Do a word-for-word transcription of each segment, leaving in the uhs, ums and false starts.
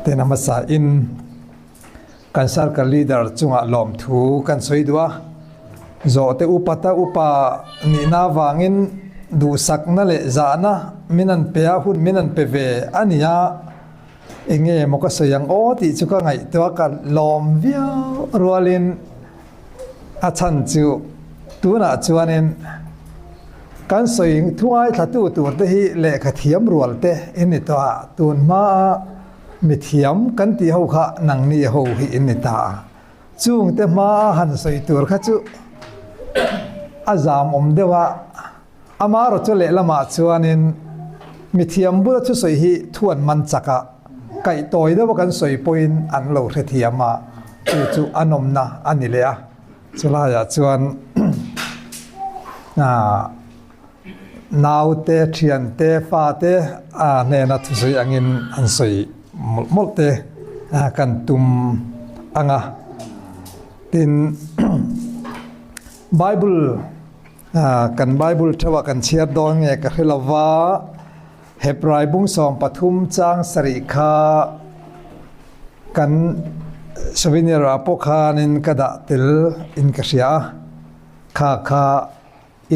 Ina masa in kan circle leader chunga lawmthu kan soi dua. Zote upa ta upa nina vangin duhsakna le zahna min an pe a, hun min an pe ve a nia. Enge maw ka soi ang aw ti chu ka ngaihtuah a, ka lawm viau rualin a chhan chu tunah chuanin kan soi thu ngaithlatu turte hi lehkha thiam rualte in ni tawh a, tun hmaa mithiam kan ti ho kha nangni ho hi in ni ta a. Chungte hmaa han soi tur kha chu a zam awm deuh a, amarawh chu lehlamah chuanin mithiam bula thusawi hi thu an man chak a, kaihtawi deuh a kan sawi pawhin an lo hrethiam a, chu chu an awmna a ni leh a. Chulaiah chuan, a, naute, ṭhiante, fate, a, hnena thusawi angin an sawi mawlh mawlh te, a, kan tum ang a. Tin, Bible, a, kan Bible theuhah kan chhiar dawn nge ka hre lo va, Hebrai bung sawm pathum chang sarih kha kan souvenir ah pawh khanin ka dah tel in ka hria a, kha kha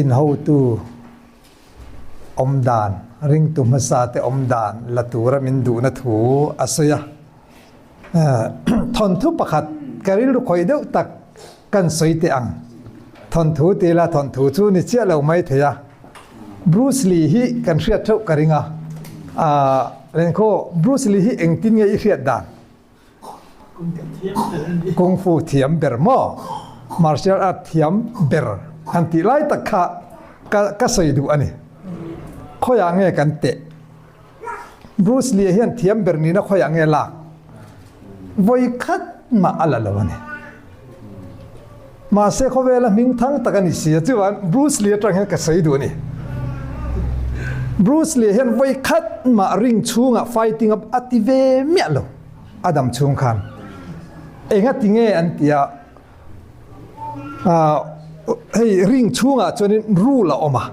inhotu awm dan, ringtu hmasa te awm dan la tura min duhna thu a sawi a. Eh, thawnthu pakhat ka rilru khawih deuh tak kan sawi teh ang. Thawnthu ti la, thawnthu chu ni chiah lo mai thei a. Bruce Lee hi kan hriat theuh ka ring a. Ah, Lenkhaw, Bruce Lee hi engtin nge i hriat dan? Kung fu thiam ber maw? Martial art thiam ber kan tih lai tak kha ka, ka sawi duh a ni. Khawiah nge kan teh? Bruce Lee hian thiam ber nina khawiah nge lak? Vawi khat mah a la lo a ni. Mahse, khawvela hmingthang tak a ni si a, chuan Bruce Lee aṭang hian ka sawi duh a ni. Bruce Lee hian vawi khat mah ring chhungah fighting a, a ti ve miah lo. A dam chhung khan, eng a ti nge an ti a, a, hei, ring chhungah chuanin rule a awm a.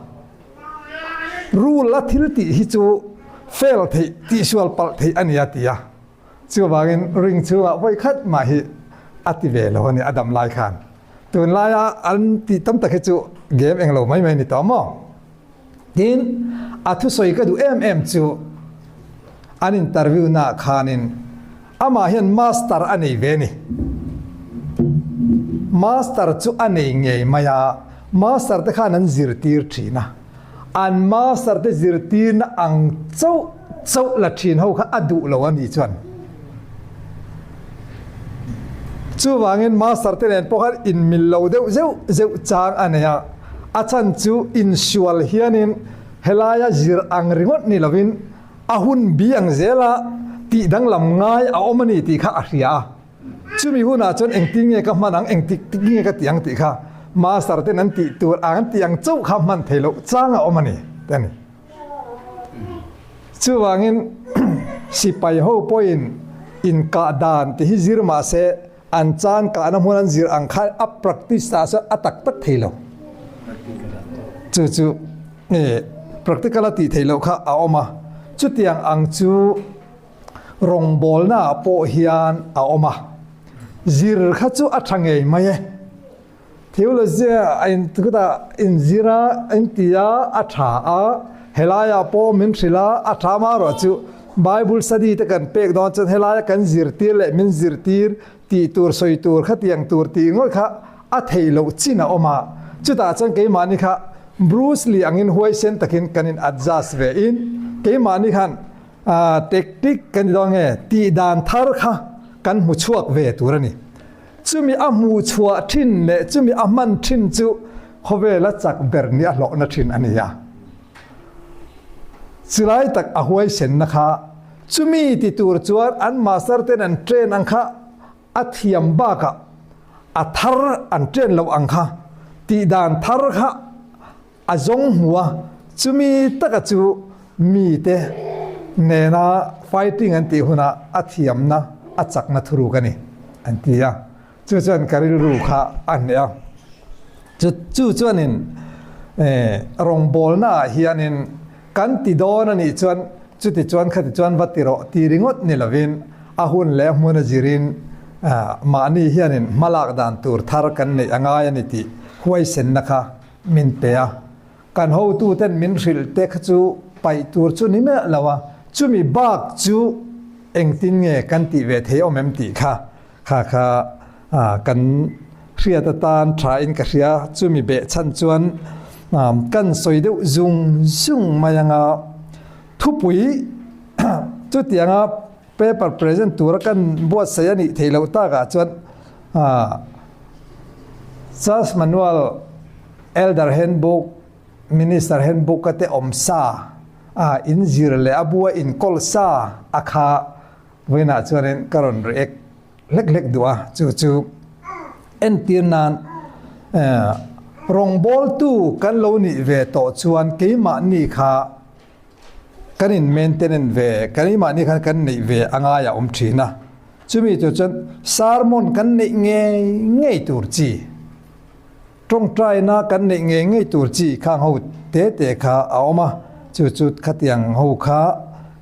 Rule a thil tih hi chu fel theih, tihsual palh theih a ni a ti a. Chuvangin ring chhungah vawi khat mah hi a ti ve lo a ni, a dam lai khan. Tunlaia an tih tam tak hi chu game eng lo mai mai ni tawh maw? Tin, a thusawi ka duh em em chu an interview na khanin, amah hian master a nei ve ni. Master chu a nei ngei mai a, master te khan an zirtir ṭhin a. An master te zirtirna ang chauh chauh la ṭhin ho kha a duh lo a ni chuan. Chuvangin master te nen pawh khan inmil lo deuh zeuh zeuh chang a nei a. A chhan chu insual hianin helaia zir ang ringawt ni lovin a hun bi ang zela tih danglam ngai a awm a ni tih kha a hria a. Chumi hunah chuan engtin nge ka hman ang, engtik tik nge ka tih ang tih kha master ten an tih tur ang, an tih ang chauh kha hman thei loh chang a awm a ni, a ni. Chuvangin sipai ho pawhin inkah dan tih hi zir mah se, an chan kahna hmun an zir ang khan a practice ta saw a tak tak thei lo. Chu chu, eh, practical a tih thei lo kha a awm a. Chutiang ang chu rawngbawlna ah pawh hian a awm a. Zir kha chu a ṭha ngei mai e. Theology a in, kuta in zira, in tia a ṭha a, helaiah pawh min hrilh a, a ṭha amaherawhchu Bible study te kan pek dawn chuan helaiah kan zirtir leh min zirtir tih tur, sawi tur, khatiang tur tih ngawt kha a theih loh chin a awm a. Chutah chuan keimahni kha Bruce Lee angin huaisen takin kan in adjust ve in, keimahni khan, a, tactic kan ti dawn nge, tih dan thar kha kan hmu chhuak ve tur a ni. Chumi a hmu chhuah ṭhin leh chumi a hman ṭhin chu khawvela chak ber ni a hlawhna ṭhin a ni a. Chulai tak a huaisenna kha, chumi ti tur chuan an master ten an train ang kha, a thiam bakah a thar an train lo ang kha, tih dan thar kha a zawng hmu a, chumi taka chu mite nena fighting an tih huna a thiamna, a chakna thuruk a ni, an ti a. Chu chuan ka rilru kha a hneh a. Chu, chu chuanin, eh, rawngbawlna ah hianin kan ti dawn a nih chuan, chuti chuan khati chuan va ti rawh ti ringawt ni lovin, a hun le mun a zirin, ah, mahni hianin hmalak dan tur thar kan nei a ngai a ni tih huaisenna kha min pe a. Kan hotu ten min hrilh te kha chu paih tur chu ni meh lo a, chumi bak chu engtin nge kan tih ve thei awm em tih kha, kha kha, ah, kan hriat atan ṭha in ka hria, chumi beh chhan chuan, ah, kan sawi deuh zung zung mai anga thupui chutianga paper present tura kan buatsaih a nih theih loh takah chuan, ah, Charles Manuel Elder Handbook, Minister Handbook ka te awm sa, ah, in zir leh a bua in kawl sa a kha vawiinah chuanin ka rawn react hlek hlek duh a, chu chu entir nan, eh, rawngbawltu kan lo nih ve tawh chuan keimahni kha kan in maintenance ve, keimahni khan kan neih ve a ngai a awm ṭhin a. Chumi chu chuan sermon kan neih ngei ngei tur chi, ṭawngṭaina kan neih ngei ngei tur chi khang ho te te kha a awm a, chu chu khatiang ho kha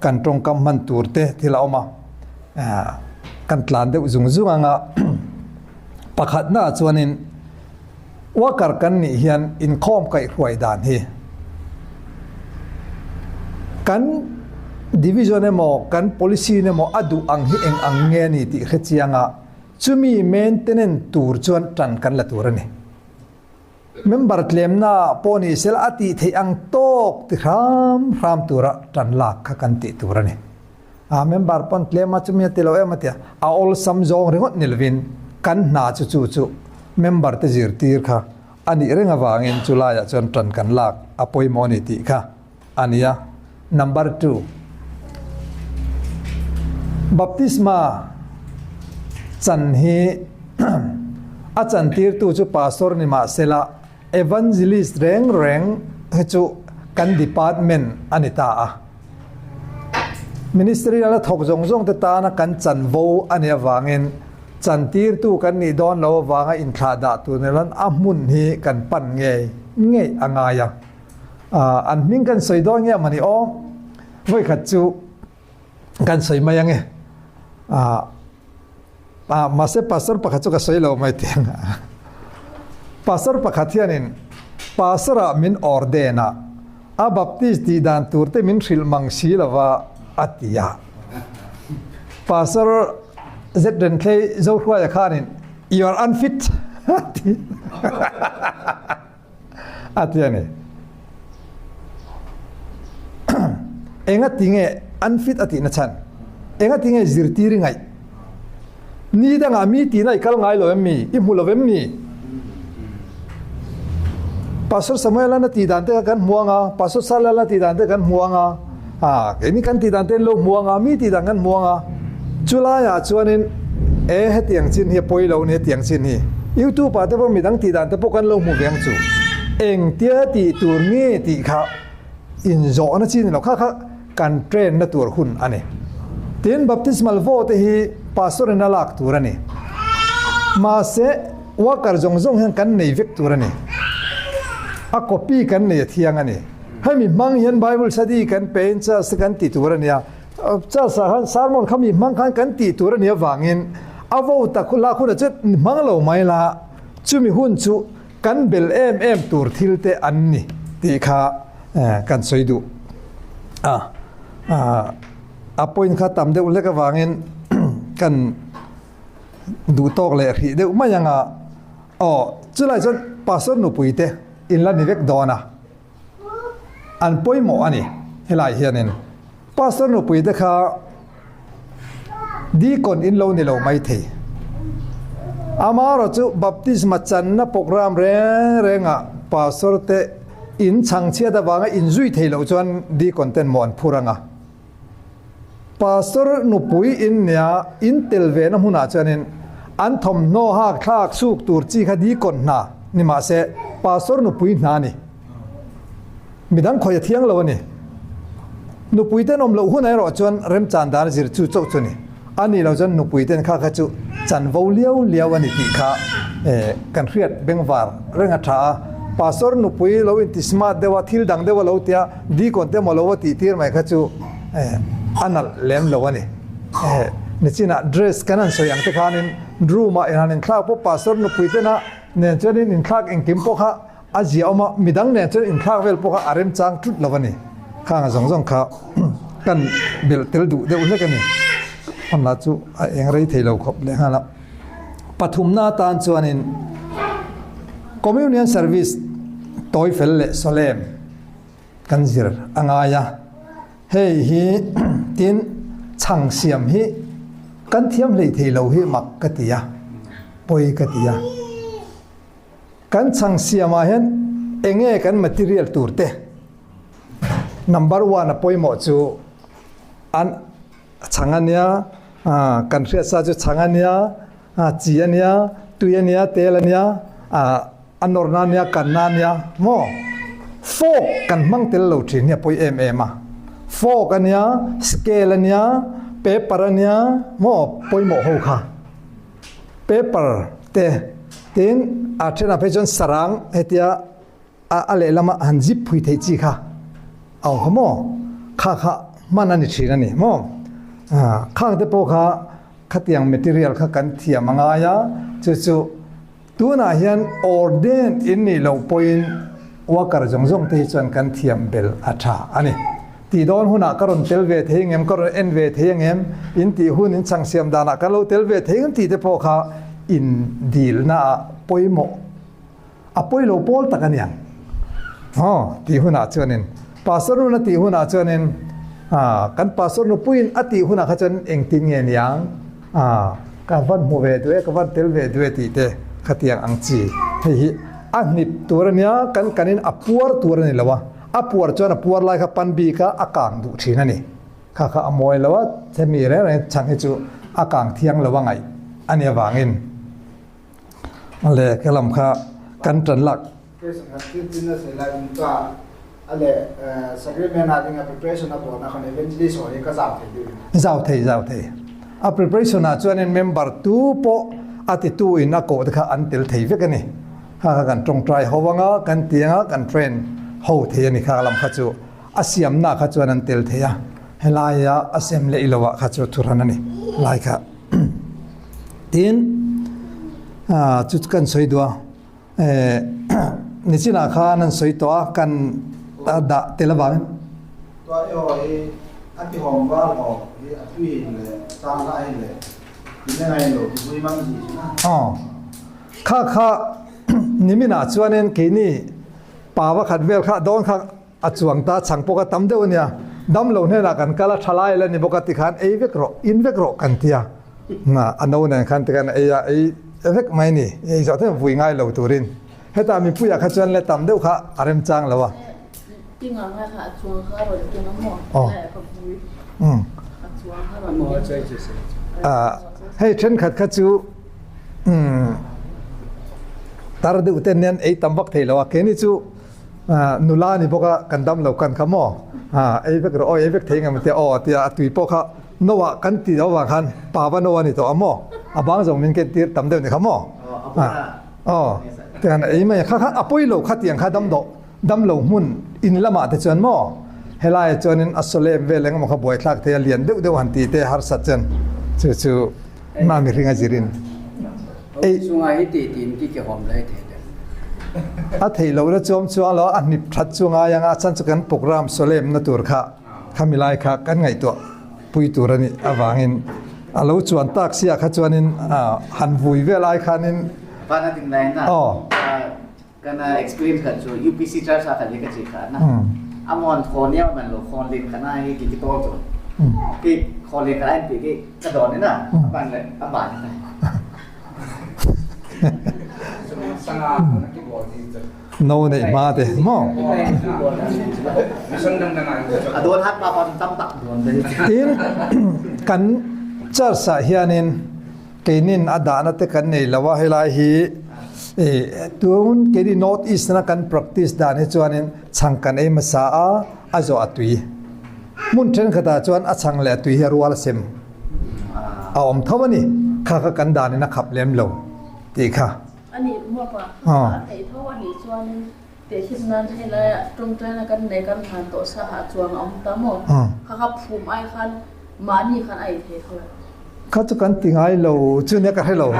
kan ṭawngkam hman tur te thil a awm a, a, kan tlan deuh zung zung anga pakhatna chuanin worker kan nih hian inkhawm kaihhruai dan hi kan division emaw, kan policy emaw a duh ang hi eng ang nge ni tih hre chianga chumi maintenance tur chuan ṭan kan la tur a ni. Member tlemna pawh ni sela a tih theih ang tawk ti hram hram tura ṭan lak kha kan tih tur a ni. A member pawn tlem a chumi a ti lo em a tia, a awlsam zawng ringawt ni lovin kan hna chu chu chu member te zirtir kha a nih reng avangin chu laiah chuan ṭan kan lak a pawimawh a ni tih kha a ni a. Number two, baptisma chan hi a chantirtu chu pastor ni mah sela, evangelist reng reng hi chu kan department a ni ta a. Ministry a la thawk zawng zawng te tana kan chanvo a nih avangin chantirtu kan nih dawn lo avanga inthlahdah tur ni lan a hmun hi kan pan ngei ngei a ngai a. Ah, an hming kan sawi dawn nge mani aw? Vawikhat chu kan sawi mai ange. Ah, ah, mahse, pastor pakhat chu ka sawi lo mai teng. Pastor pakhat hianin, pastor-a min ordain a, a baptist tih dan tur te min hrilh mang si lova, a ti a. Pastor Z Renthlei Zohruaia khanin, "You are unfit," a ti. A ti a ni. Enga tinge unfit a tihna chhan? Enga tinge zirtir i ngaih? Ni danga mi tina i kal ngai lo em ni? I hmu lo em ni? Pastor Samuel-a na tih dan te kha kan hmu anga, Pastor Sal-a na tih dan te kan hmu anga. A, keini kan tih dan te lo hmu anga, mi tih dan kan hmu anga. Chulaiah chuanin, e, hetiang chin hi a pawi lo ni, hetiang chin hi. YouTube-ah te pawh midang tih dan te pawh kan lo hmu ve ang chu. Engtia tih tur nge tih kha inzawhna chi ni lo kha kha kan train-na tur hun a ni. Tin, baptismal vow te hi pastor-in a lak tur a ni. Mahse, worker zawng zawng hian kan nei vek tur a ni. A copy kan nei a thiang a ni. Hemi hmang hian Bible study kan pein church kan ti tur a nia. Church-ah khan sermon kha mi hmang khan kan tih tur a nih avangin, a vow tak lak hunah chu hmang lo mai la, chumi hun chu kan bel em em tur thil te an ni tih kha, eh, kan sawi duh. A, a, a point kha tam deuh hlek avangin kan duh tawk leh hrih deuh mai anga. Aw, chulai chuan pastor nupui te in la ni vek dawn a. An pawimawh a ni. Helai hianin pastor nupui te kha deacon in lo ni lo mai thei. Amaherawhchu baptisma channa program reng renga pastor te in chhang chhiat avanga in zui thei loh chuan deacon ten maw an phur anga. Pastor nupui in nia, in tel ve na hmunah chuanin an thawmhnaw hak thlak suk tur chi kha deacon hna ni mahse, pastor nupui hna ni. Midang khawih a thiang lo a ni. Nupui ten awm loh hun erawh chuan remchan dan a zir chu chauh chu ni. A nih loh chuan nupui ten kha kha chu chanvo liau liau a ni tih kha, eh, kan hriat bengvar reng a ṭha a. Pastor nupui lo inti smart deuh a, thil dang deuh a lo tia, deacon te maw lo va tihtir mai kha chu, eh, a nalh lem lo a ni. Eh, Nichina dress kan an soi ang te khan in room a in han in thlak po pastor nupui tena nen chuan in in thlak engkim po kha a zia awm a midang nen chuan in thlak vel po kha a remchang tut lo a ni. Khang a zawng zawng kha kan belh tel duh deuh hlek a ni. Hon la chu a eng rei thei lo khawp leh nghal a. Pathumna tan chuan in communion service tawi fel leh sawlem kan zir a ngai a. Hei hi tin chhang siam hi kan thiam hlei thei lo hi mak ka ti a, pawi ka ti a. Kan chhang siam a hian enge kan material tur te? Number one a pawimawh chu an chhang a nia, a, kan hriat sa chu chhang a nia, a, chi a nia, tui a nia, tel a nia, a, a nawrna a nia, kanna a nia, maw? Fork kan hmang tel lo ṭhin hi a pawi em em a. Fork a nia, scale a nia, paper a nia, maw? Pawimawh ho kha. Paper te, tin, a ṭhen a phei chuan sarang, hetia, a, a lehlamah han zip phui theih chi kha a awm kha maw? Kha kha hman a ni ṭhin a ni maw? A, khang te pawh kha khatiang material kha kan thiam a ngai a, chu chu tunah hian ordained in nih loh pawhin worker zawng zawng te hi chuan kan thiam belh a ṭha a ni. Tih dawn hunah ka rawn tel ve thei ang em, ka rawn en ve thei ang em, in tih hun in chhang siam danah kan lo tel ve thei ang em tih te pawh kha indilna a pawimawh a pawi lo pawl tak a niang. Aw, tih hunah chuanin, pastor nun a tih hunah chuanin, a, kan pastor nupuiin a tih hunah kha chuan engtin nge niang, a, ka van hmu ve duh e, ka van tel ve duh e tih te khatiang ang chi. Hei hi a hnip tur a nia, kan kanin a puar tur a ni lo a. A puar chuan a puar lai kha pan bik a, a kang duh ṭhin a ni. Kha kha a mawi lo a, hemi reng reng chhang hi chu a kang thiang lo a ngaih a ni avangin. A le, ka lam kha kan tan lak. Preparation kha tin tin a sei lai um ta. A le, eh, sacrament a dinga preparation a bawlna khan evangelist ho hi ka zau thei diu. Zau thei, zau thei. A preparation a chuan in member tu pawh a ti tu in a kawh te kha an tel thei vek a ni. Kha kha kan ṭawngṭai ho anga, kan ti anga, kan train ho thei a ni kha lam kha chu. A siamna kha chuan an tel thei a. Helai a, a sem leh i lo a kha chu thu hran a ni. Lai kha. Tin, a, chu kan sawi duh a. Eh, nichina kha nan sawi tawh a, kan a dah tel avang. Tua e ho hi, a ti hawm val ho hi, a tui hin le, chang la hin le, ti ne ngai lo, ti vui mang ji na. Aw. Kha kha, nimina chuan in keini pava khat vel kha, dawn kha, a chuang ta chhang pawh ka tam deuh a nia. Damlo hnenah kan kal a, ṭhalai la ni bawk a ti khan, ei vek rawh, in vek rawh kan ti a. Na, a no nen khan ti khan, ei a, ei vek mai ni, ei zawh thei vui ngai lo turin. Heta mipuiah kha chuan le tam deuh kha a remchang lo a. Tinga ngai kha a chuang kha rawh, tinga maw? Oh. Eh, ka vui. Mm. A chuang kha rawh. Maw, chai, chai, chai. Ah, hei, ṭhenkhat kha chu, mm, tar deuh te nen ei tam vak thei lo a. Keini chu, a, nula ni bawk a, kan damlo kan kha maw? A, ei vek rawh, aw, ei vek thei ngam tia, aw, tia, a tui pawh kha, no a kan ti lo vang khan, pava no a ni tawh a maw? A bang zawng min ken tir tam deuh ni kha maw? Aw, a bang a. Aw, tiang ei mai kha kha, a pawi lo kha tiang kha damdaw, damlo hmun in lamah te chuan maw? Helai chuan in a sawlem vel engemaw kha buaithlak thei a lian deuh deuh han ti te harsat chuan. Chu chu, ma mi hring a zirin. Ei. Chunga hi ti tin ki kihawm lai thei de. A theih lohna chuam chuang lo, a hnip ṭhat chu ngai anga, a chhan chu kan program sawlemna tur kha, kha milai kha kan ngaihtuah pui tur a nih avangin, a lo chuan tak sia kha chuanin, a, han vui vel ai khanin. Vana ding lai na. Aw. A, Kana experience khat chu U P C church a khat hi ka che kha na. Hmm. Amahon khawn nia man lo, khawn len khat na hi ki, ki tol chu. Hmm. Ki khawn len khat a inpe ki ka dawn ni na. Hmm. Aban le, aban ni na. Sanga, hmm, ki bol ni chu. No nei ma te, maw? A dawn hat pa pa tam tak dawn te. Tin, kan church a hianin, Keinin a dahna te kan nei lo a, helai hi, eh, tun keini North East na kan practice dan hi chuanin chhang kan ei masa a, a zawh a tui. Hmun ṭhenkhatah chuan a chhang leh a tui hi a rual a sem a awm tho a ni. Kha kha kan danin a khap lem lo tih kha. A ni maw pa? Ah. A theih tho a nih chuanin Tehkhin nan helai a ṭawngṭaina kan nei kan hlan tawh sa ha chuang a awm ta maw? Ah. Kha kha phum ai khan mahni khan a ei thei tho. Kha chu kan ti ngai lou, chu ne ka hre lou.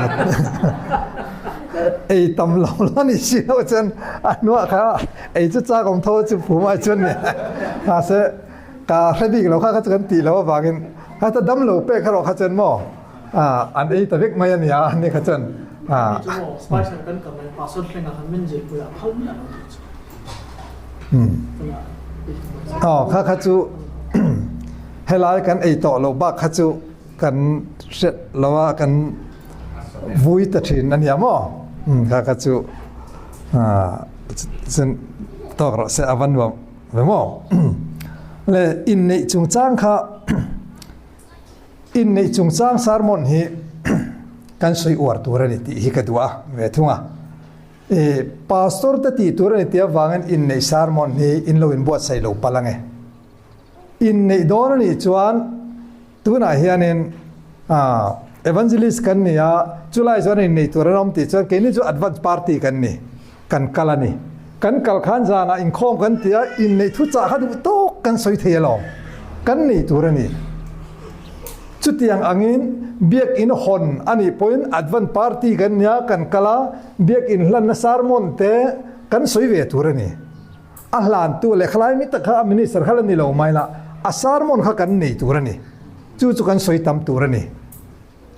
Ei tam lou lou ni si lou chun, a nua kha, ei chu cha kom tho chu pu mai chun ne. Kha se, ka hre bik lou kha, kha chu kan ti lou vangin, kha ta dam lou pe kha ro kha chun mo. A, an ei ta vek mai a nia, ni kha chun. A. Ni chu mo, spice kan kam mai, pastor thleng a kan min je pu ya, phal mi a lo ti chu. Hmm. Aw, kha kha chu, helai kan ei to lou bak kha chu, kan hre lou a, kan vui ta thin a nia mo. Hmm, kha kha chu, a, ch-, chen tok ro se a van va ve mo. Le in nei chungchang kha, in nei chungchang sermon hi kan soi uar tur a ni ti hi ka dua ve thung a. E, pastor te ti tur a ni ti a vangin in nei sermon hi in lo in buat sai lou palang e. In nei don a ni chuan, tuna hianin, a, evangelist kan ni a, chulai chuan in nei tur an awm ti chuan, keini chu advance party kan ni, kan kal a ni. Kan kal khan zana inkhawm kan ti a, in nei thu chah kha duh tawk kan sawi thei alawm. Kan nei tur a ni. Chutiang angin, biak in hawn a ni pawhin advance party kan ni a, kan kal a, biak in hlanna sermon te kan sawi ve tur a ni. A hlantu le khalai mi tak kha a minister kha la ni lo mai la, a sermon kha kan nei tur a ni. Chu chu kan sawi tam tur a ni.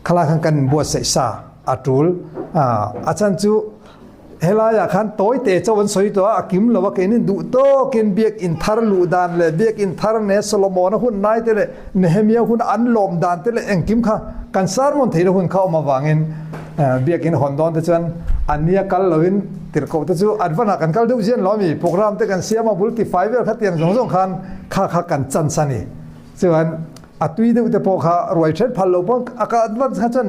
Khalai khan kan buatsaih sa a tul, a, a chhan chu helai ah khan tawi te chauh an sawi tawh a, a kim lo a, keinin duh tawkin biak in thar luh dan le biak in thar ne Solomon a hun nai te le Nehemiah hun an lawm dan te le engkim kha kan sermon theina hun kha awm avangin, eh, biak in hawn dawn te chuan a nia kal loin tirhkoh te chu advance ah kan kal deuh zian lo a mi, program te kan siam a, bul tifai vel kha tiang zawng zawng khan kha kha kan chansa ni. Chuan a tui deuh te pawh kha ruai ṭhen phal lo pawh a ka advance kha chuan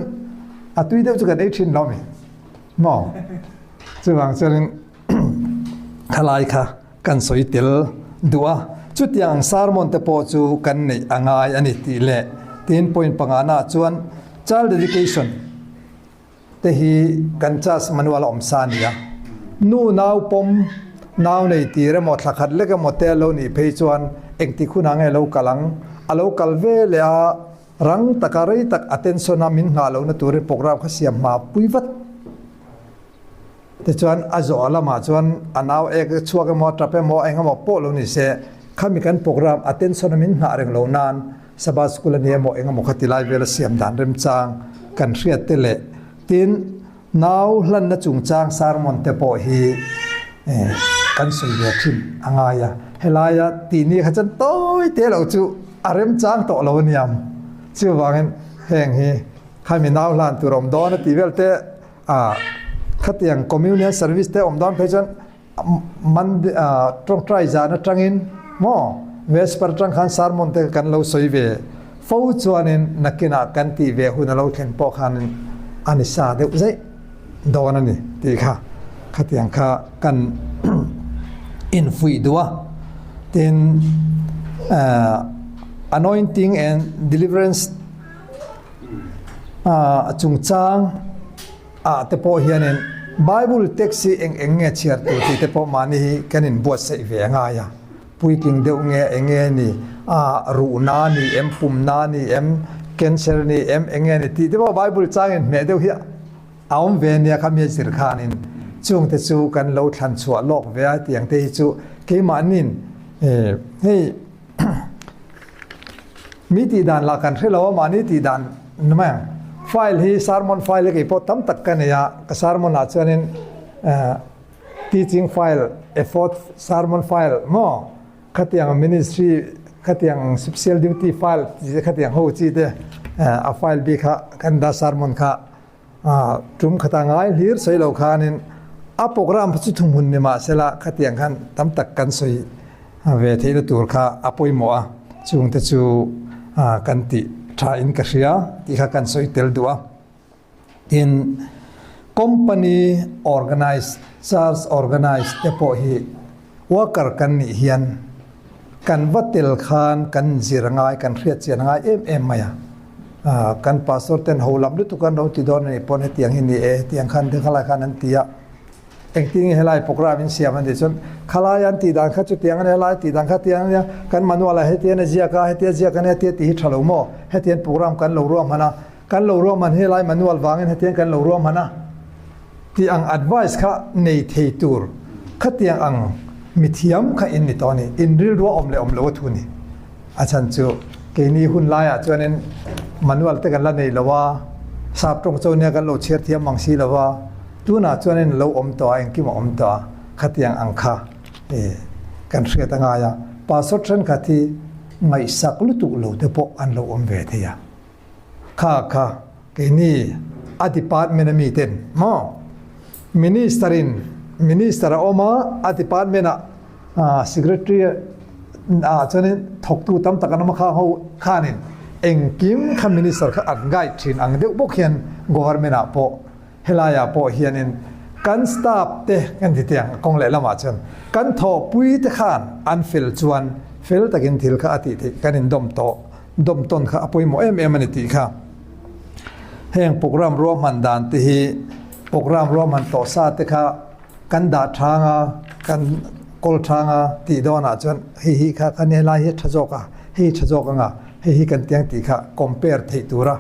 a tui deuh chu kan ei ṭhin lo a mi. Maw? Chuvang chuanin khalai kha kan sawi tel duh a. Chutiang sermon te pawh chu kan neih a ngai a ni tih leh. Tin point pangana chuan child dedication te hi kan church manual a awm sa a ni a. Nu nau pawm, nau nei tir emaw, thla khat lek emaw te lo nih phei chuan engtik hunah nge lo kal ang? A lo kal ve leh a, rang taka rei tak attention a min nghah lohna turin program kha siam hma pui vat. Tichuan a zawh lamah chuan a nau ek chhuak emaw, a ṭap emaw, a eng emaw pawh lo ni se, khami kan program attention a min nghah reng lo nan, Sabbath School a ni emaw, eng emaw kha ti lai vela siam dan remchang kan hriat te leh. Tin, nau hlanna chungchang sermon te pawh hi, eh, kan sawi ve ṭhin a ngai a. Helaia tih ni kha chuan tawi te lo chu a remchang tawh lo a niam. Chuvangin heng hi khami nau hlan tur awm dawn a tih vel te, a, khatiang communion service te awm dawn phei chuan, a, Monday, a, ṭawngṭai zan aṭangin maw, vesper aṭang khan sermon te kan lo sawi ve fo chuanin nakinah kan tih ve hun a lo thlen pawh khanin a ni sa deuh zaih dawn a ni tih kha khatiang kha kan infuih duh a. Tin, a, anointing and deliverance a, a chungchang, a, te pawh hianin Bible text hi eng eng nge chhiar tur tih te pawh mahni hi kan inbuatsaih ve a ngai a. Puitling deuh nge eng nge ni, a, ruhna ni em, pumna ni em, cancer ni em, eng nge ni tih te pawh Bible chang inhmeh deuh hi a awm ve nia khami a zir khanin. Chungte chu kan lo thlan chhuah lawk ve a tiang te hi chu keimahnin, eh, hei, mi tih dan lah kan hre lo a, mahni tih dan nuai ang. File hi, sermon file hi kei pawh tam tak ka nei a, ka sermon ah chuanin, eh, teaching file, effort, sermon file maw, khatiang ministry, khatiang special duty file, khatiang ho chi te, eh, a file bik kha kan da sermon kha. A, tum khata ngai hlir sawi lo khanin, a program chu thum hun ni mah sela, khatiang khan tam tak kan sawi, a, ve theihna tur kha a pawimawh a, chungte chu, a, kan tih ṭha in ka hria, tih kha kan sawi tel duh a. Tin, company organize, church organize te pawh hi worker kan nih hian, kan va tel khan kan zir a ngai, kan hriat chian a ngai em em mai a. A, kan pastor ten ho lam lutuk an lo ti dawn a ni pawn, hetiang hi ni e, hetiang khan, ding khalai khan an ti a. Engtin nge helai program in siam an ti chuan, khalai an tih dan kha chutiang a ni, helai tih dan kha tiang a ni a, kan manual ah hetiang a ziak a, hetiang ziak a ni a, tia tih hi ṭha lo maw? Hetiang program kan lo ruahman a, Kan lo ruahman, hilai manual vangin hetiang kan lo ruahman a, ti ang advice kha nei thei tur, khatiang ang mithiam kha in ni toni, in rilrua om le om lo a thu ni. A chan chu, keini hun lai a chuanin manual te kan la nei lo a, sap tong chau nia kan lo chhiar thiam mang si lo a, tuna chuanin lo om tawh a, engkim a om tawh a, khatiang ang kha, eh, kan hriat a ngai a. Pastor ṭhenkhat hi ngaihsak lutuk lo te pawh an lo awm ve thei a. Kha, kha, keini a department a mi ten, maw? Minister in, minister a awm a, a department a, ah, secretary a, ah, chuanin thawktu tam tak an awm a kha ho khanin, engkim kha minister kha an guide ṭhin ang deuh bawk hian government ah pawh, helai ah pawh hianin kan staff te kan ti tiang kawng leh lamah chuan kan thawhpui te khan an fel chuan fel takin thil kha a tih theih kan indawm tawh. Dawm tawn kha a pawimawh em em a ni tih kha. Heng program ruahman dan te hi, program ruahman tawh sa te kha kan dah ṭhang a, kan kawl ṭhang a tih dawnah chuan hei hi kha, kha ni lai hi ṭha zawk a, hei ṭha zawk anga, hei hi kan tiang tih kha compare theih tura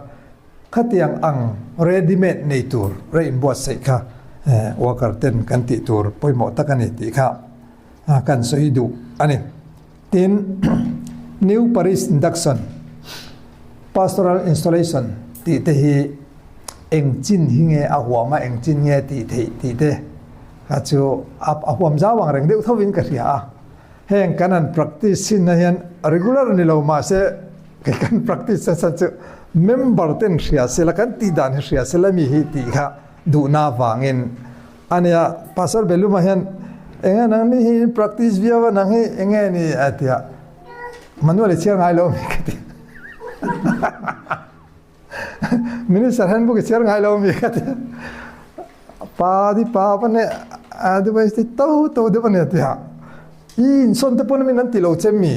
khatiang ang ready made nei tur rei inbuatsaih kha, eh, worker ten kan tih tur pawimawh tak a ni tih kha. A, kan sawi duh a ni. Tin, new parish induction, pastoral installation tih te hi engchin hi nge a huam a, engchin nge tih theih tih te. Kha chu a, a huam zau ang reng deuh thovin ka hria a. Heng kan han practice chin na hian regular ni lo, mahse, kei kan practice san san chu member ten hria sela, kan tih dan hi hria sela mi hi tih kha duhna vangin, ania, Pastor Beluma hian, "Enge nang ni hi practice viau a, nang hi enge ni?" a tia. "Manual i chiar ngai lo mi?" ka ti. "Minister handbook i chiar ngai lo mi?" ka ti. "Pa di pa pa ne, a di bai ti to to de pa ne," tia. "I insawn te pawh min an ti lo chem mi?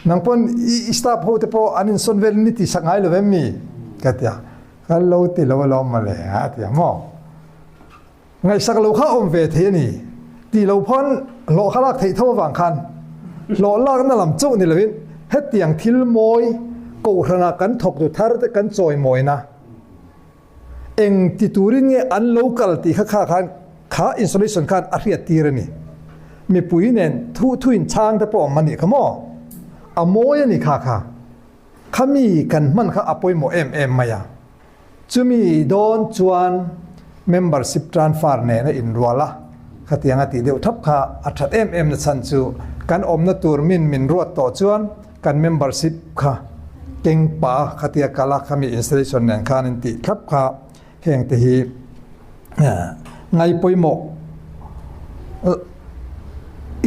Nang pawh i, i staff ho te pawh an insawn vel ni ti sak ngai lo em mi?" ka tia. "Ka lo ti lo lo ma le," a tia maw. Ngaihsak lo kha awm ve thei a ni. Ti lo phawt hlawh kha lak theih tho vang khan, hlawh lakna lam chauh ni lovin, hetiang thil mawi, kohhranah kan thawktu thar te kan chawimawina, eng ti turin nge an lo kal tih kha, kha khan, kha installation khan a hriat tir a ni. Mipui nen thu, thu in chhang te pawh awm a nih kha maw? A mawi a ni kha kha. Khami kan hman kha a pawimawh em em mai a. Chumi dawn chuan membership transfer nena inrual a, khatianga tih deuh thap kha a ṭhat em em na chhan chu kan awmna tur min min ruat tawh chuan kan membership kha keng pa khatia kala khami installation nen khan in tih thlap kha. Heng te hi, eh, ngai pawimawh, eh,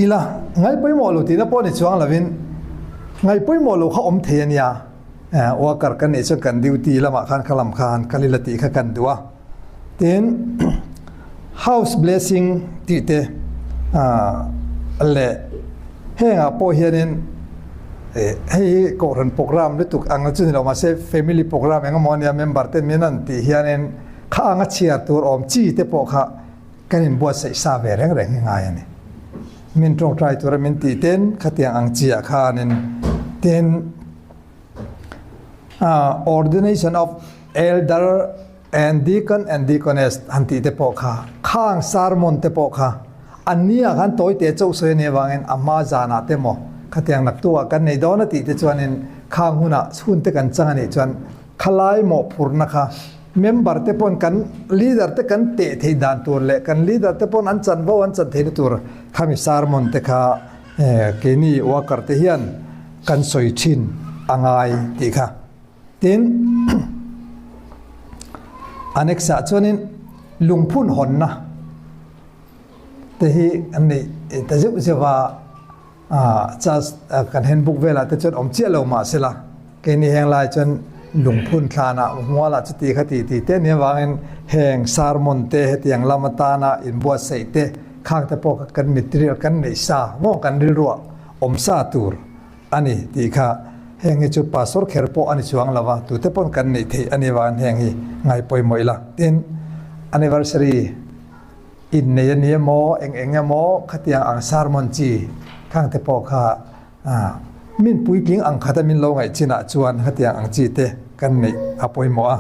ila, ngai pawimawh lo tihna pawh ni chuang lovin, ngai pawimawh lo kha awm thei a nia. Eh, worker kan nih chuan kan duty lamah khan kha lam khan kal ila tih kha kan duh a. Tin, house blessing tih te, ah, leh hengah pawh hianin, eh, hei hi kohhran program lutuk ang chu ni lo, mahse, family program engemaw nia member ten min an tih hianin, kha anga chhiar tur awm chi te pawh kha kan inbuatsaih sa ve reng reng hi ngai a ni. Min ṭawngṭai tura min tih ten khatiang ang chi ah khanin, tin, ah, ordination of elder and deacon and deaconess han tih te pawh kha, khang sermon te pawh kha, an nia khan tawi te chauh sawi a nih vangin a hma zanah te maw, khatiang naktukah kan nei dawn a tih te chuanin khang hunah hun te kan chang a nih chuan khalai mawhphurhna kha member te pawn kan leader te kan teh theih dan tur leh kan leader te pawn an chanvo an chan theihna tur khami sermon te kha, eh, keini worker te hian kan sawi ṭhin a ngai tih kha. Tin, a next ah chuanin lungphun hawnna te hi an nei ta zeuh zeuh a, a, church, a, kan handbook velah te chuan awm chiah lo mah sela, keini heng lai chuan lungphun thlanah hmualah chuti kha titi te ni avangin heng sermon te hetiang lam atana inbuatsaih te khang te pawh kha kan material kan neih sa maw, kan rilruah awm sa tur a ni tih kha. Heng hi chu pastor kher pawh a ni chuang lo va, tute pawn kan neih theih a ni vang heng hi ngai pawimawh ila. Tin, anniversary in nei a ni emaw, eng eng emaw, khatiang ang sermon chi khang te pawh kha, a, min puitling ang khata min lo ngaih chinah chuan khatiang ang chi te kan neih a pawimawh a.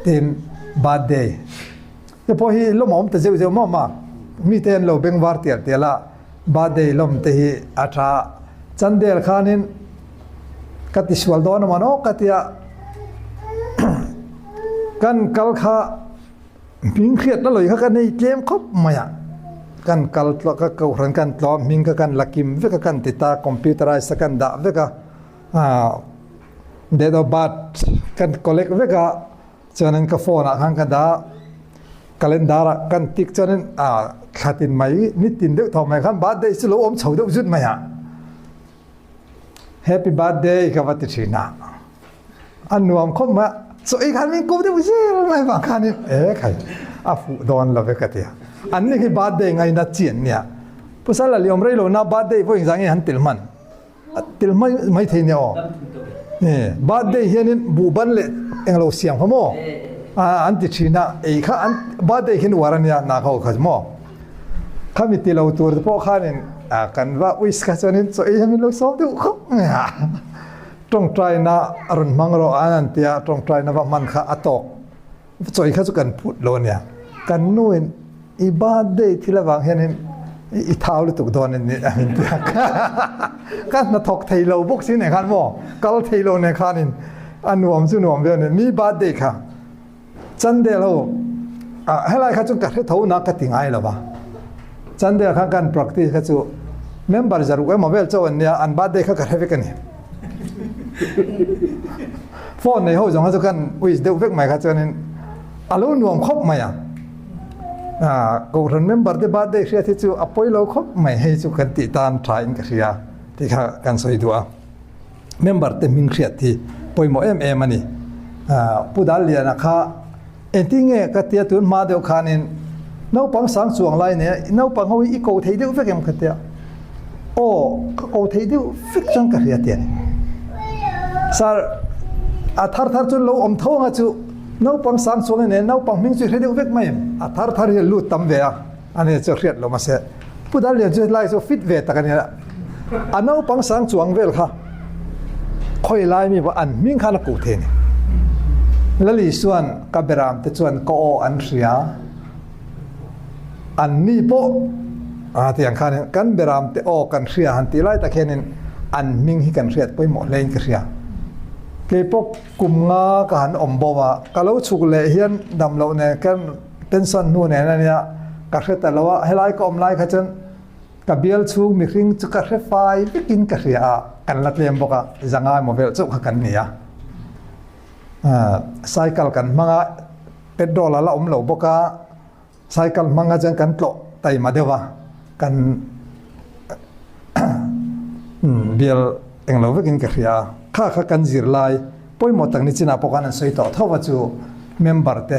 Tin, birthday. Te pawh hi lom a um ta zeu zeu mama. Mi te an lo beng var tial tial a. Birthday lom te hi a tha. Chandel khanin ka ti sual dawn a man aw ka tia. Kan kal kha hming hriat la loi kha ka nei tlem khawp mai a. Kan kal tlaw, ka kohran kan tlaw, hming kha kan la kim vek a, kan ti ta, computerize a kan dah vek a. Ah, date of birth kan collect vek a. Chuanin ka phone ah khan ka dah, calendar ah kan tick chuanin, ah, thla tin mai, ni tin deuh thaw mai khan birthday chu lo awm chho deuh zut mai a. Happy birthday ka va ti ṭhin a. A nuam khawp mai a, chaw ei khan min ko deuh zel mai vang khanin, e khai, a fuh dawn lo ve ka ti a. An ni khi birthday ngaina chian nia. Pasal a liam rei lo na birthday vawi zang hi han tel hman. A tel mai, mai thei nia aw. Birthday hianin buh ban leh englo siam kha maw? A, an ti ṭhin a, ei kha an birthday khin uar a nia, na kha u kha maw? Khami ti lo tur te pawh khanin, a, kan va wish kha chuanin chaw ei hian min lo sawm deuh khawp mai a. Ṭawngṭaina a rawn hmang rawh an, an tia, ṭawngṭaina va hman kha a tawk. Chaw ei kha chu kan phut lo nia. Kan nuin, "I birthday thil avang hianin i, i thau lutuk dawn in ni," a min tia. Ka hnathawk thei lo bawk si nen khan maw, kal thei lo nen khanin, a nuam chu nuam ve nen, mi birthday kha. Chandel ho, a, helai kha chu ka hre tho na ka ti ngai lo va. Chandel kha kan practice kha chu member zaruk emaw vel chauh an nia, an birthday kha ka hre vek a ni. Phone nei ho zawng kha chu kan wish deuh vek mai kha chuanin a lo nuam khawp mai a. A, kohran member te birthday hriat hi chu a pawi lo khawp mai, hei chu kan tih tan ṭha in ka hria, tih kha kan sawi duh a. Member te hming hriat hi pawimawh em em a ni. A, Pu Dalliana kha, "Engtin nge?" ka tia, tun hma deuh khanin, "Naupang sang chuang lai nia, i naupang ho hi i ko thei deuh vek em?" ka tia. "Aw, ka ko thei deuh vek chuan ka hria," tia ni. "Sir, a thar thar chu lo awm tho anga chu, naupang sang chuang nia, naupang hming chu i hre deuh vek mai em?" A thar thar hi a lut tam ve a. Ani chu hriat lo mase. Pu Dallian chu lai chu fit ve tak a ni a. A naupang sang chuang vel kha, khawi lai mi va an hming khan a ko thei ni. Lali chuan ka beram te chuan ka aw an hria. An ni pawh, a, tiang khan kan beram te aw kan hria han tih lai tak hianin an hming hi kan hriat pawimawh hle in ka hria. Kei pawh kum nga ka han awm bo a, ka lo chhuk leh hian damloh nen kan pension hnu nen a nia, ka hre ta lo a, helai ka awm lai kha chuan ka bial chhung mihring chu ka hre fai vekin ka hria a, kan la tlem bawk a, zanga emaw vel chauh kha kan ni a. A, cycle kan hmang a, petrol a la awm lo bawk a, cycle hmang a chuan kan tlawh taima deuh a, kan, um, bial englo vekin ka hria a. Kha kha kan zir lai, pawimawh tak ni chinah pawh khan an sawi tawh tho va chu, member te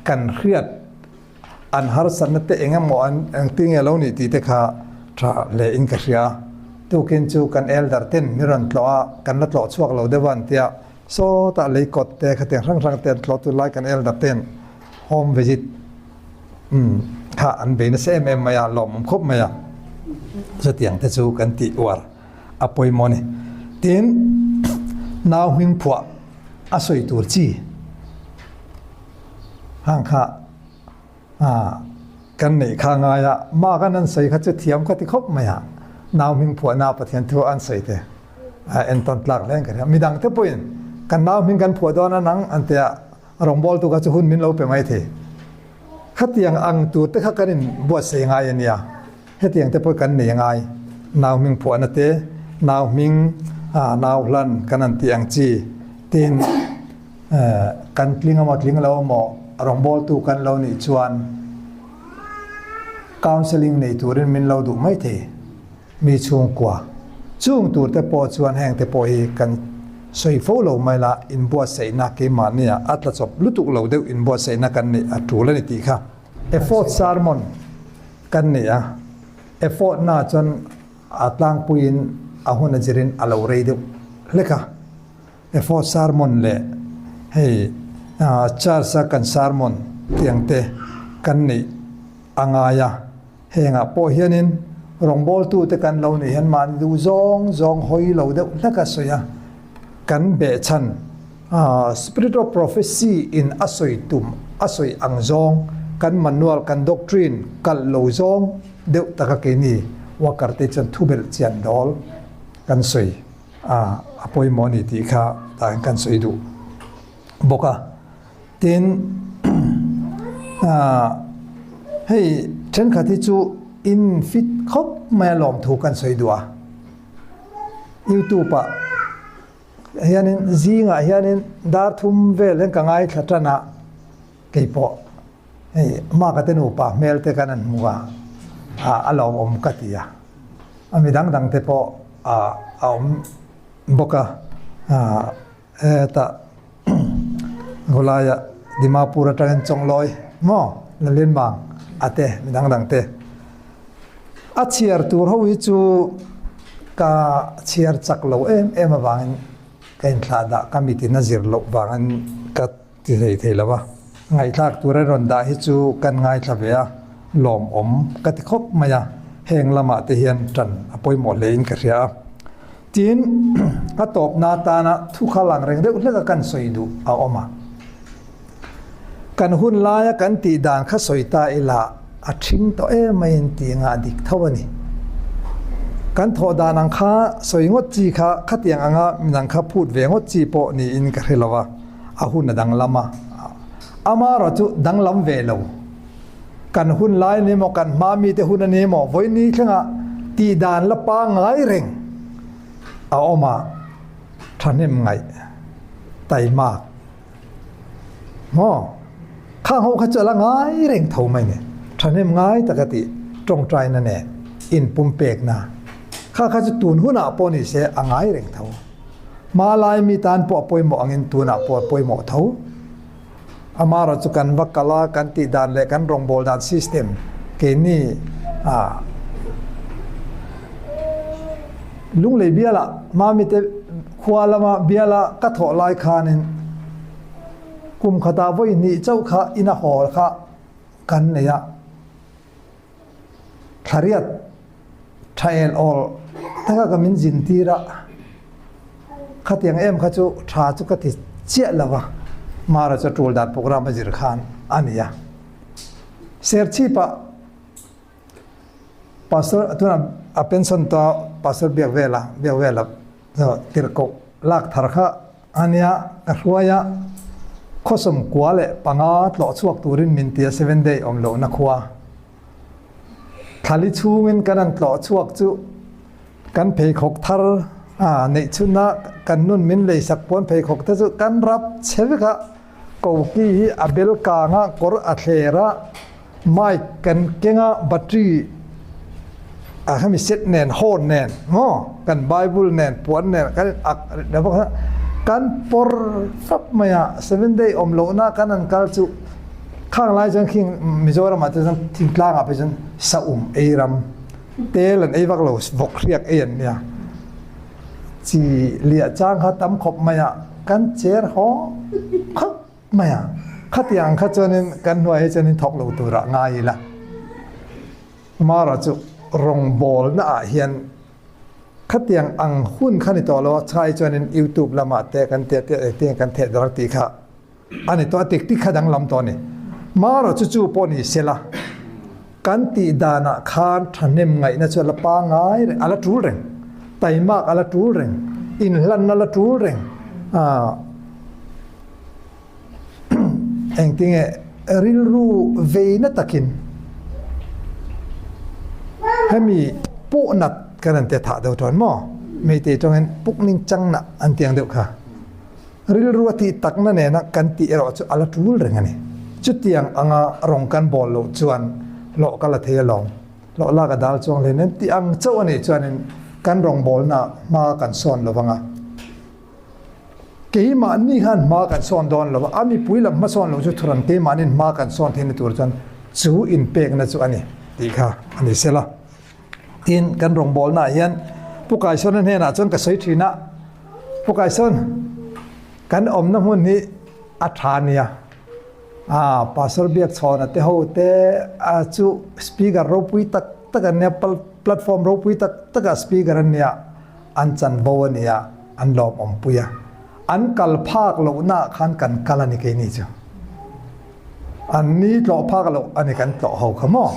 kan hriat, an harsatna te eng emaw an, engtin nge lo ni tih te kha ṭha hle in ka hria a. Tukin chu kan elder ten min rawn tlawh a, kan la tlawh chhuak lo deuh a an tia, sawtah lei kawt te khatiang hrang hrang te an tlawh, tulai kan elder ten home visit, um, kha an bei nasa em em mai a, lawmawm khawp mai a. Chutiang te chu kan tih uar a pawimawh a ni. Tin, nau hming phuah a sawi tur chi hang kha, a, kan neih kha ngai a, ma kan an sawi kha chu thiam ka ti khawp mai a. Nau hming phuahna Pathian thu an sawi te, a, entawn tlak hle in ka hria. Midang te pawhin kan nau hming kan phuah dawn a nang an tia, rawngbawltu kha chu hun min lo pe mai thei. Khatiang ang tur te kha kan inbuatsaih ngai a nia. Hetiang te pawh kan nei a ngai. Nau hming phuahna te, nau hming, a, nau hlan kan an tih ang chi. Tin, eh, kan tling emaw, tling lo emaw, rawngbawltu kan lo nih chuan counselling nei turin min lo duh mai thei. Mi chhungkua. Chung tur te pawh chuan heng te pawh hi kan sawi fo lo mai la, inbuatsaihna keimahni a, a tla chawp lutuk lo deuh inbuatsaihna kan neih a tul a ni tih kha. Effort sermon kan nei a, effort na chuan a tlangpuiin a hun a zirin a lo rei deuh hlek a. Effort sermon leh hei, a, church a kan sermon tiang te kan neih a ngai a. Hengah pawh hianin rawngbawltu te kan lo nih hian mahni duh zawng zawng hawi lo deuh hlek a sawi a. Kan behchhan Spirit of prophecy in a soi tum, a soi ang jong, kan manual, kan doctrine kal lo jong deuh taka keini worker te chun thubel chian dol kan soi a, a poimo ni ti kha ta kan soi duh bawk a. Tin, a, hei, ṭhenkhat hi chu in fit khawp mai a lawmthu kan soi duh a. YouTube ah hianin, zinga hianin dar thum vel hian ka ngaithla ṭan a, kei pawh hei, ma ka te nupa hmel te kan an hmu a, a, a lawmawm ka ti a. A mi dang dang te pawh, a, a awm bawk a, a, e, ta, Golai a Dimapur aṭangin Chawngloi maw, Lallenmang a te, mi dang dang te. A chhiar tur ho hi chu ka chhiar chak lo em em avangin ka inthlahdah, ka mitin a zir loh vangin ka ti thei thei lo a. Ngaihthlak tur a rawn dah hi chu kan ngaithla ve a, lawmawm ka ti khawp mai a, heng lamah te hian ṭan a pawimawh hle in ka hria a. Tin, a tawpna atana thu kha lang reng deuh hlek a kan sawi duh a awm a. Kan hun laia kan tih dan kha sawi ta ila, a ṭhing tawh em mai in ti ngah dik tho a ni. Kan thawh dan ang kha sawi ngawt chi kha, khatiang anga midang kha phut ve ngawt chi pawh niin ka hre lo a, a hun a danglam a. Amarawh chu danglam ve lo. Kan hun lai ni maw, kan hma mite hun a ni maw, vawiin ni thlengah tih dan la pangngai reng a awm a, ṭhahnem ngaih, taimak, maw? Khang ho kha chu a la ngai reng tho mai ni. Ṭhahnem ngai taka tih, ṭawngṭaina nen, inpumpekna. Kha kha chu tun hunah pawh ni se a ngai reng tho. Hma lai mi tan pawh a pawimawh angin tunah pawh a pawimawh tho. Amarawh chu kan va kal a, kan tih dan leh kan rawngbawl dan system, keini, a, Lunglei biala, hma mite khua lama biala ka thawh lai khanin, kum khata vawi hnih chauh kha in a hawl kha kan nei a. Thla riat, ṭha el awl taka ka min zin tir a. Khatiang em kha chu ṭha chu ka ti chiah lo va. Amarawh chu a tul dan program a zir khan a ni a. Serchhip a Pastor, tuna a pension ta Pastor Biakvela, Biakvela, uh, tirko lak thar kha a nia ka hruai a, khawsawm kua leh panga tlawh chhuak turin min tia, seven day awm lohna khua. Thla li chhungin kan han tlawh chhuak chu kan pheikhawk thar, a, neih chhunna kan nun min leisak puan pheikhawk te chu kan rap chhe vek a. Koki hi a bel kanga kawr a thler a, mic kan keng a, battery a khami set nen, horn nen, maw, kan Bible nen, puan nen, kan ak, kan por fap mai a, seven day awm lohna kan han kal chu, khang lai chuan khing Mizoram ah te chuan thingtlang ah phei chuan sa um ei ram, tel an ei vak lo, vawk hriak ei an nia. Chi liah chang kha tam khawp mai a, kan chair haw khawp mai a. Khatiang kha chuanin kan hnuai hi chuanin thawk lo tura ngai ila. Amarawh chu rawngbawlna ah hian khatiang ang hun kha ni tawh lo a, chai chuanin YouTube lamah te kan tia tia, eh, te kan theh dar tih kha a ni tawh a, tik tik kha danglam tawh a ni. Amarawh chu chu pawh ni sela, kan tih danah khan thahnem ngaihna chu a la pangngai reng, a la tul reng, taimak a la tul reng, inhlanna la tul reng. A, engtinge, rilru veina takin hemi puhnat kan han te thah deuh tawh maw? Meitei tawngin pukning changna an tiang deuh kha. Rilru a tih takna nena kan tih erawh chu a la tul reng a ni. Chutiang anga rawng kan bawl loh chuan hlawh ka la thei alawm. Hlawh lak a dal chuang hle nen tih ang chauh a nih chuanin kan rawngbawlna hma kan sawn lo vang a. Keimahni khan hma kan sawn dawn lo va, a mipui lam hmasawn lo chu thuran keimahnin hma kan sawn theihna tur chuan chu inpekna chu a ni tih kha a ni sela. Tin, kan rawngbawlna ah hian Pu Kaisawna hnenah chuan ka sawi ṭhin a, Pu Kaisawna, kan awmna hmun hi a ṭha nia. A, Pastor Biakchhawna te ho te, a, chu speaker ropui tak tak an nia, pal-, platform ropui tak taka speaker an nia, an chanvo a nia, an lawmawmpui a. An kal phak lou na khan kan kal ani keini chu. An ni tlo phak lou ani kan tlo ho kha mo.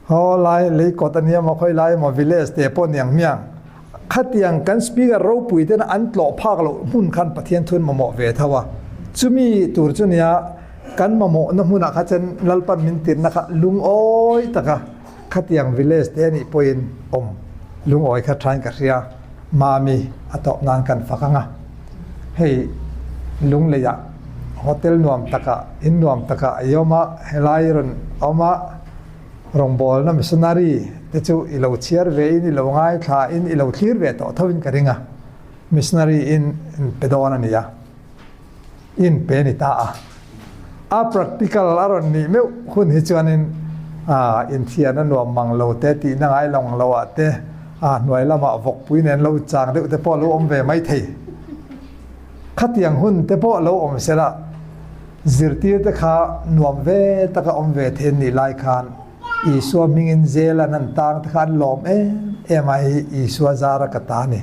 Ho lai, Leikot ania mo, khoi lai mo, village te po niang miang. Khatiang kan speaker ropui ten an tlo phak lou mun khan Pathian thun mamo ve thawa. Chumi tur chu nia, kan mamo na muna kha chen Lalpan min tirna kha lung oi taka. Khatiang village te ni poin om. Lung oi kha thain ka hria. Mami a top nan kan fakanga. Hei, Lungleiya, hotel nuam taka, in nuam taka, yoma, helai run, oma, Rongbolna missionary te chu ilo chiar ve in, ilo ngaithla in, ilo thlir ve to thovin ka ringa. Missionary in, in pedona nia. In pe ni ta a. A practical a ron ni meu hun hi chuan in, a, in thiana nuam mang lo te, tihna ngai long lo a te, a, hnuai lama vokpui nen lo chang deuh te pawh lo awm ve mai thei. Khatiang hun te pawh lo awm sela, zirtir te kha nuam ve taka awm ve thei an nih lai khan, Isua hmingin zela nan tang te khan lawm em em a hi Isua zara ka ta ni,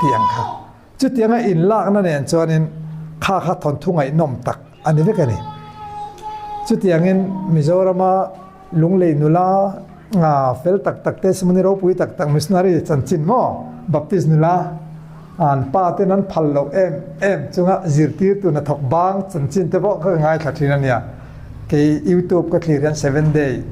ti ang kha. Chutianga in lakna nen chuanin kha kha thon thu ngaihnawm tak a ni vek a ni. Chutiangin Mizorama Lunglei nula, a, fel tak tak te, testimony ropui tak tak, missionary chanchin maw, Baptist nula, an pa te nan phal lo em em chunga zirtir tuna thawk bang chanchin te pawh ka ngaithla ṭhin a nia. Kei YouTube ka thlir hian Seven Day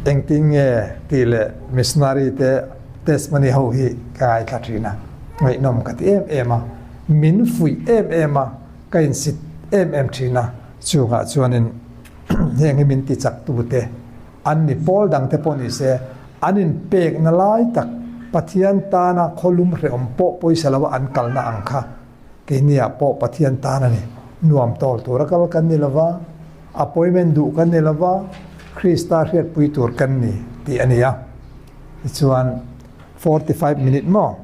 engtin nge tih leh missionary te testimony ho hi ka ngaithla ṭhin a, ngaihnawm ka ti em em a, min fuih em em a, ka insit em em ṭhin a, chungah chuanin heng hi min tichak tu te an ni, pawl dang te pawh ni se, an inpekna lai tak Pathian tana khawlum hrehawm pawh pawisa lova an kalna ang kha. Keini ah pawh Pathian tan a ni, nuam tawl tura kal kan ni lova, appointment duh kan ni lova, Krista hriatpui tur kan ni tih a ni a. Tichuan forty five minute maw?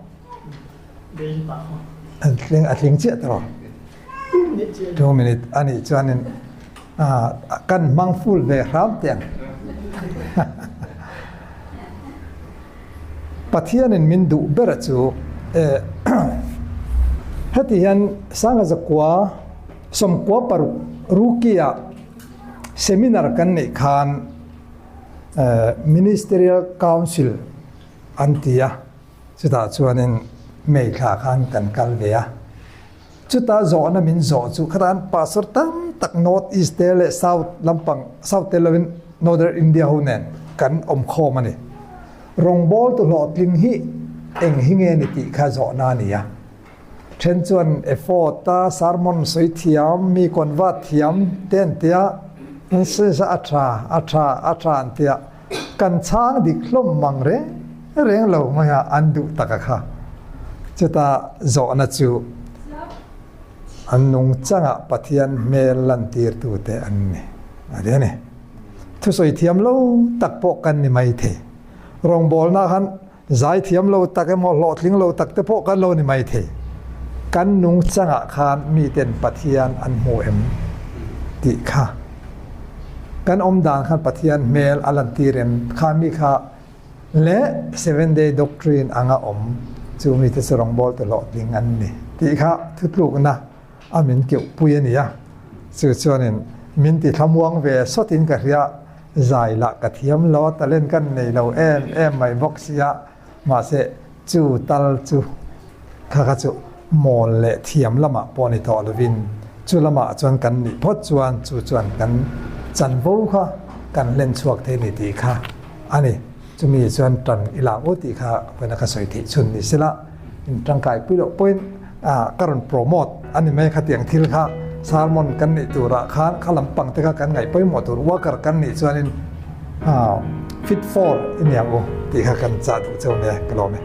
A tling, a tling chiah tawh. Two minute a nih chuanin, a, kan hmang full ve hram teng. Pathianin min duh ber a chu, eh, heti hian sanga zakua, sawmkua paruk Rukia seminar kan neih khan, eh, Ministerial Council an ti a, chutah chuanin May thla khan kan kal ve a. Chuta zawhna min zawh chu, khatan pastor tam tak North East te leh South lampang, South te lovin Northern India ho nen kan awm khawm a ni. Rawngbawl tu hlawhtling hi eng hi nge ni tih kha zawhna a ni a. Then chuan effort a, sermon sawi thiam, mi convert thiam te an tia, an sesa a ṭha, a ṭha, a ṭha an tia. Kan chhang dik hlawm mang reng reng lo mai a, an duh tak a kha. Chuta zawhna chu an nungchangah Pathian hmel lantirtute an ni. A ti a ni. Thusawi thiam lo tak pawh kan ni mai thei. Rawngbawlna khan zai thiam lo tak emaw, hlawhtling lo tak te pawh kan lo ni mai thei. Kan nungchangah khan miten Pathian an hmu em tih kha. Kan awm dan khan Pathian hmel a lantir em kha, mi kha leh Seven Day Doctrine anga awm chu mite chu rawngbawl tu hlawhtling an ni tih kha thutlukna a min keuhpui a ni a. Chu chuanin min ti thlamuang ve sawtin ka hria, zai lah ka thiam lo a, talent kan nei lo em em mai bawk si a, mahse, chu tal chu kha kha chu mawl leh thiam lamah pawh ni tawh lovin, chu lamah chuan kan nih phawt chuan chu chuan kan chanvo kha kan hlen chhuak thei ni tih kha a ni. Chumi chuan ṭan i lak u tih kha koina ka sawi theih chhun ni sela, in ṭangkai pui loh pawhin, a, ka rawn promote a ni mai khatiang thil kha, sermon kan neih turah khan kha lampang te kha kan ngaih pawimawh tur worker kan nih chuanin, a, fit for i niang u tih kha kan chah duh cheu nia ka lawm e.